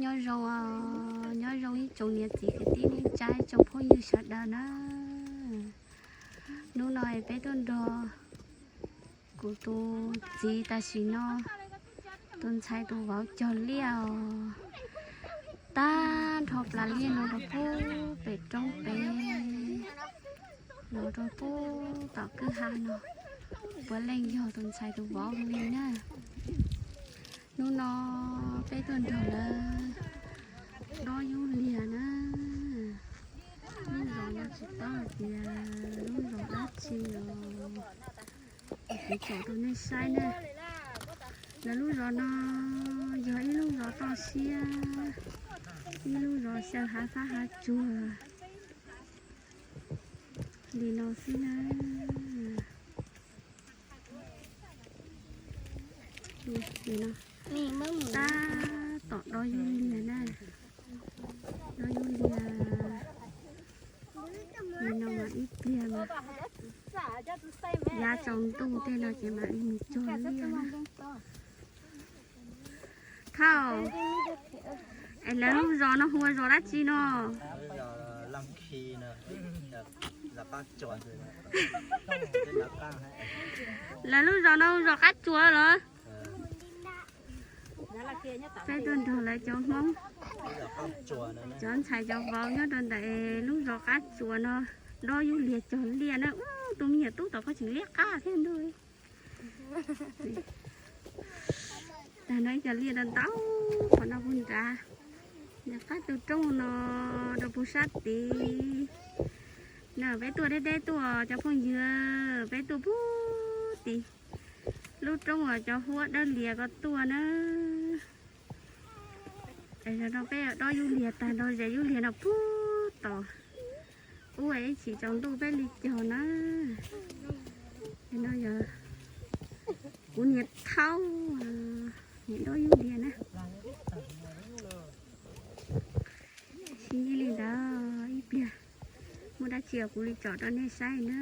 Nyob zoo, nyob zoo ib tsoom niam txiv kwv tij neej tsa, ib tsoom phooj ywg sawv daws na. Hnub no peb tuaj nrog kuv tus txiv tam sim no, tus ntxhais tus vauv cog liaj os. Tag nrho plas liaj no rau pub pem roob pem, los rau pub tom kwj ha no, puav leej yog tus ntxhais tus vauv li na. Hnub no peb tuaj nrog lawv dob yub liag na. Lub zos no tsis paub hais tias lub zos dab tsi os, kuv tsom rau nej saib na. Lawv lub zos no yog ib lub zos toj siab, ib lub zos xyaw hav fab hav tsuag li no xwb na. Tab tom dob yub liag na, dob yub liag li no mas ib pliag mas yav tsaus ntuj tej no ces mam li mus cog liaj na. Thauj, es lawv lub zos no hu ua zos dab tsi no? Lawv lub zos no hu zos Qab Tsuas los? Peb tuaj nrog lawv cov Hmoob, cov ntxhais cov vauv nyob rau ntawm lub zos Qab Tsuas no dob yub liag cog liaj na. Ub, tus me nyuam tub tom koj tseem liab qab thiab ntuj. Tag no ib co liaj rau ntau qhov no puag nrad, nws qab tus roob no rau puag sab tid. No peb tuaj deb deb tuaj cov phooj ywg, peb tuaj puag tid. Lub roob uas cov huab dawb lias ko tuaj na. Es no peb dob yub liag tag nrho zes yub liag no puag tom ub, ib chim tsaus ntuj peb li cog na. No yog kuv niam thaub, niam dob yub liag na. Sib ntsib li ntawd ib pliag, muaj dab tsi kuv li tsom rau nej saib na.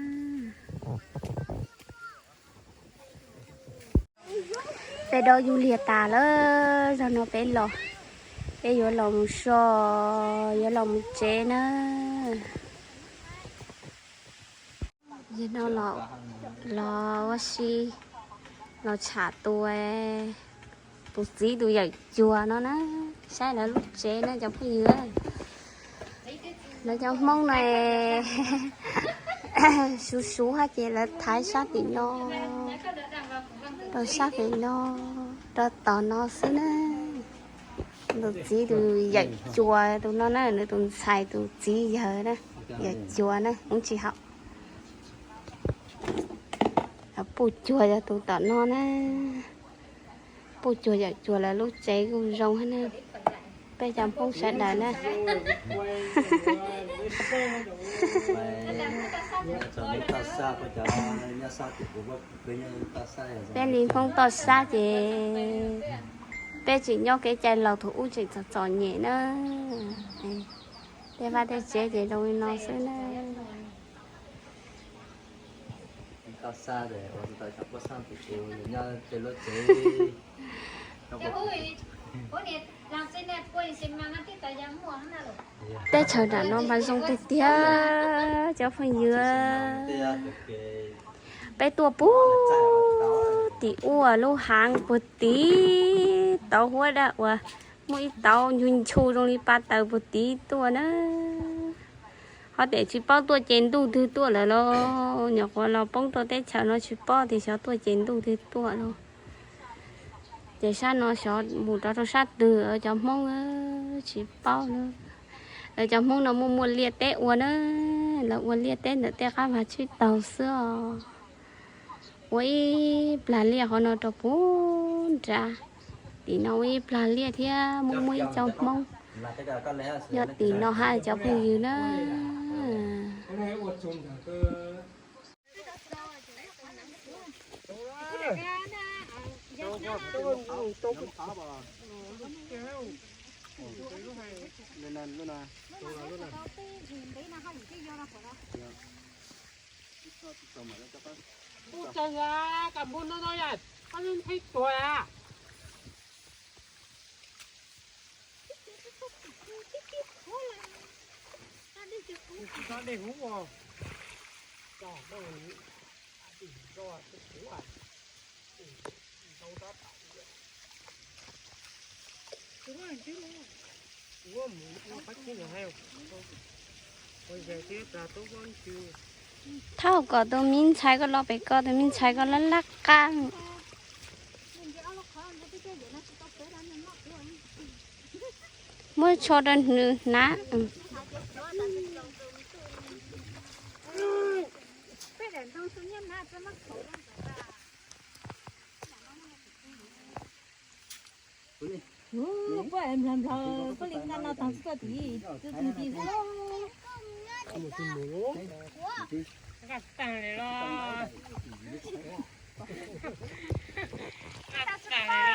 Peb dob yub liag tas lawm, zaum no peb los, peb yuav los mus so, yuav los mus tsev na. Yog no los, los ua si, los tsham tus, tus txiv tus yawm cuag no na, saib lawv lub tsev na cov phooj ywg. Lawv cov Hmoob no suv suv hab ces lawv thaiv sab tim no rau sab pem no, rau tom no xwb na. Tus txiv tus yawm cuag tus no na, nws tus ntxhais tus txiv yawg na, yawm cuag na, ub tsis haum. Puj cuag yog tus tom no na. Puj cuag yawm cuag lawv lub tsev kuj zoo hab na. Peb cov Hmoob sawv daws na. Peb li Hmoob toj sab ces peb tseem nyob kev cai laus, thaum ub tseem txom txom nyem na. Tej vaj tej tsev ces zoo li no xwb na. Teb chaws nram no mas zoo tiag tiag cov phooj ywg. Peb tuaj puag tim ub lub haav puag tid, tauv huab daj uas muaj ib tauv nchu nchu zoo li pa taws puag tid tuaj na. Ho tem tsis paub tuaj ces ntuj twg tuaj lawm los, nyuam qhuav los poob rau teb chaws no tsis paub tias xyov tuaj ces ntuj twg tuaj los. Ces sab no xyov mus rov rau sab twg, cov Hmoob tsis paub na. Lawv cov Hmoob no muaj muaj liaj teb ua na, lawv ua liaj teb ntawm tej qab vag tsib taug xwb os. Ua ib plag liaj qhov no rau puag nrad, tim no ua ib plag liaj thiab muaj muaj ib co Hmoob nyob tim no hab cov phooj ywg na. Thauj kom tus me ntxhais koj los pem ko, tus me ntxhais koj lab lab qab. Muab tsho rau nws hnav.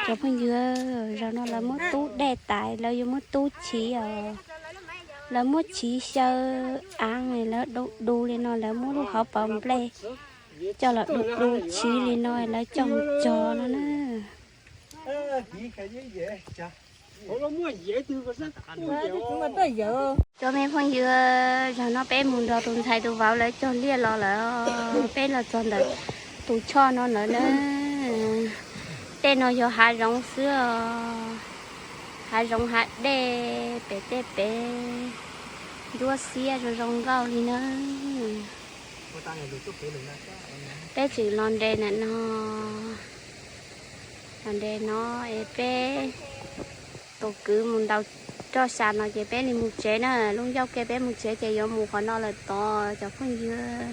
Cov phooj ywg, zaum no lawv muab tub dej tas, lawv yuav muab tub chiv os. Lawv muab chiv xyaw aav, lawv du du li no, lawv muab lub hauv paus nplej coj los du du chiv li no, lawv coj mus cog no na. Cov me phooj ywg, zaum no peb mus nrog tus ntxhais tus vauv lawv cog liaj los lawm. Peb los txog ntawm tus choj no lawm na. Tej no yog hav zoov xwb os. Hav zoov hav dej pem tej pem, ntsuab xiab zoo zoo nkauj li na. Peb tseem los nres ntawm no, los nres no es peb tus kwv mus ntaus roj xya no ces peb li mus tsev na. Lub ncauj ke peb mus tsev ces yuav mus qhov no lawm tod cov phooj ywg.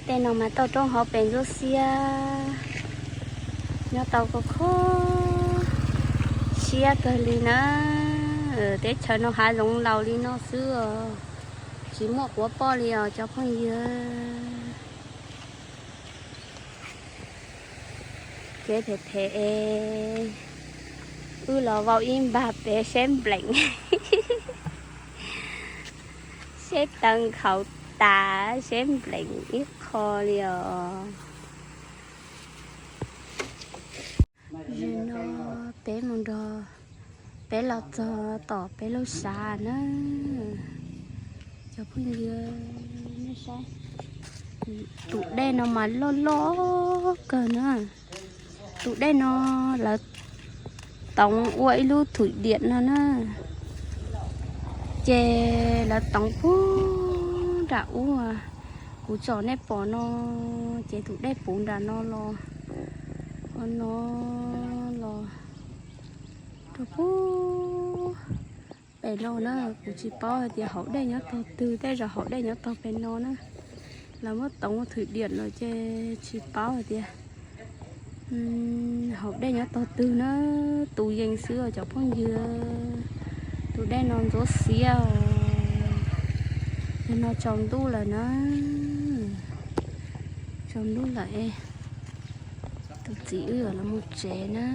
Tej no mas toj roob hauv pes ntsuab xiab, nyob tau kho kho siab kawg li na. Teb chaws no hav zoov laus li no xwb os, tsis muaj quav poj li os cov phooj ywg. Kev phem phem es wb los vau ib npag pem seb npleem, seb taw nkhaus tas seb npleem ib qho li os. Zaum no peb mus nrog, peb los txog tom peb lub xav na. Cov phooj ywg, nej saib, tus dej no mas loj loj kawg na. Tus dej no lawv toov ua ib lub thwm diam no na, ces lawv toov puag nram ub, kuv tsom nej pom no, ces tus dej puv nram no los, ua no los rau puag pem no na. Kuv tsis paub hais tias hauv dej nyob tog twg, tej zaum hauv dej nyob tog pem no na. Lawv muab toov ua thwm diam lawm ces tsis paub hais tias hauv dej nyob tog twg na. Tu yees xwb os cov phooj ywg. Tus dej no ntsuab xiab os. Yog no tsaus ntuj lawm na. Tsaus ntuj lawm es tus txiv wb los mus tsev na.